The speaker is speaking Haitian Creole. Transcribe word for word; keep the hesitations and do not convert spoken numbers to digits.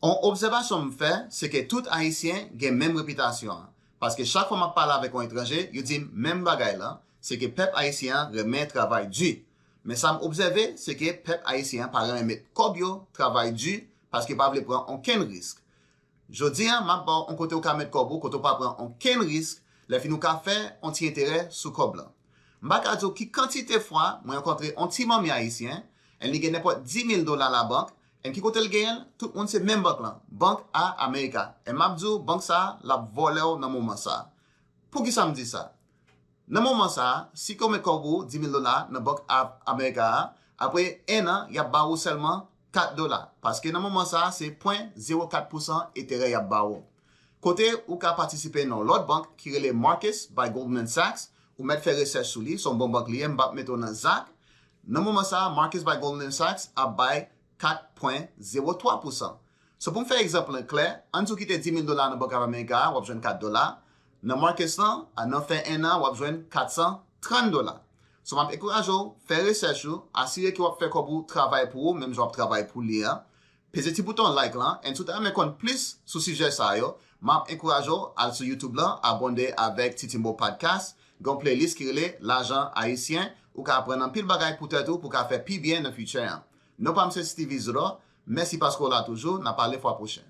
On obsèvasyon m fè, se ke tout Ayisyen gen menm repitasyon an. Paske chak fwa m ap pale avèk on etranje, yo di m menm bagay lan, se ke pèp ayisyen an renmen travay di. Men sa m obsève, se ke pèp ayisyen an pa renmen met kòb yo travay di, paske yo pa vle pran onkenn risk. Jodi a, m ap ba w on kote ou ka met kòb ou, kote ou pa pran onkenn risk, lè fini ou ka fè on ti enterè sou kòb lan. M pa ka di w ki kantite fwa mwen rankontre on ti manmi ayisyen, and li gen nenpòt dis mil dola labank, and ki kote l genyen l, tout moun se menm bank lan, Bank a Amerika. And m ap di w, bank sa a, l ap vòlè w nan moman sa a. Poukisa m di sa? Nan moman sa a, si ke w met kòb ou, dis mil dola, nan Bank a Amerika a, apre en an, y ap ba ou sèlman kat dola. Paske nan moman sa a, se pwen zewo kat pousan enterè y ap ba ou. Kote ou ka patisipe nan yon lòt bank ki rele Marcus by Goldman Sachs, ou mèt fè rechèch sou li, se yon bon bank li ye, m p ap mete w nan zak. Nan moman sa a, Marcus by Goldman Sachs ap bay kat pwen zewo twa pousan. So, pou m fè egzanp lan klè, ann di w kite dis mil dola nan Bank of America a, w ap jwenn kat dola. Nan Marcus lan, a, nan fen en an, w ap jwenn kat san trant dola. So, m ap ankouraje w, fè rechèch ou, asire ke w ap fè kòb ou travay pou ou, menm jan w ap travay pou li an. Peze ti bouton like lan, and si w ta renmen konn plis sou sijè sa yo, m ap ankouraje w al sou YouTube lan, abòne avèk Titimbo Podcast, gen yon playlist ki rele Lajan Ayisyen, ou ka aprann anpil bagay pou tèt ou, pou w ka fè pi byen nan future an. Non pa m se Steevie Zro, mèsi paske w la toujou, n ap pale fwa pwochen.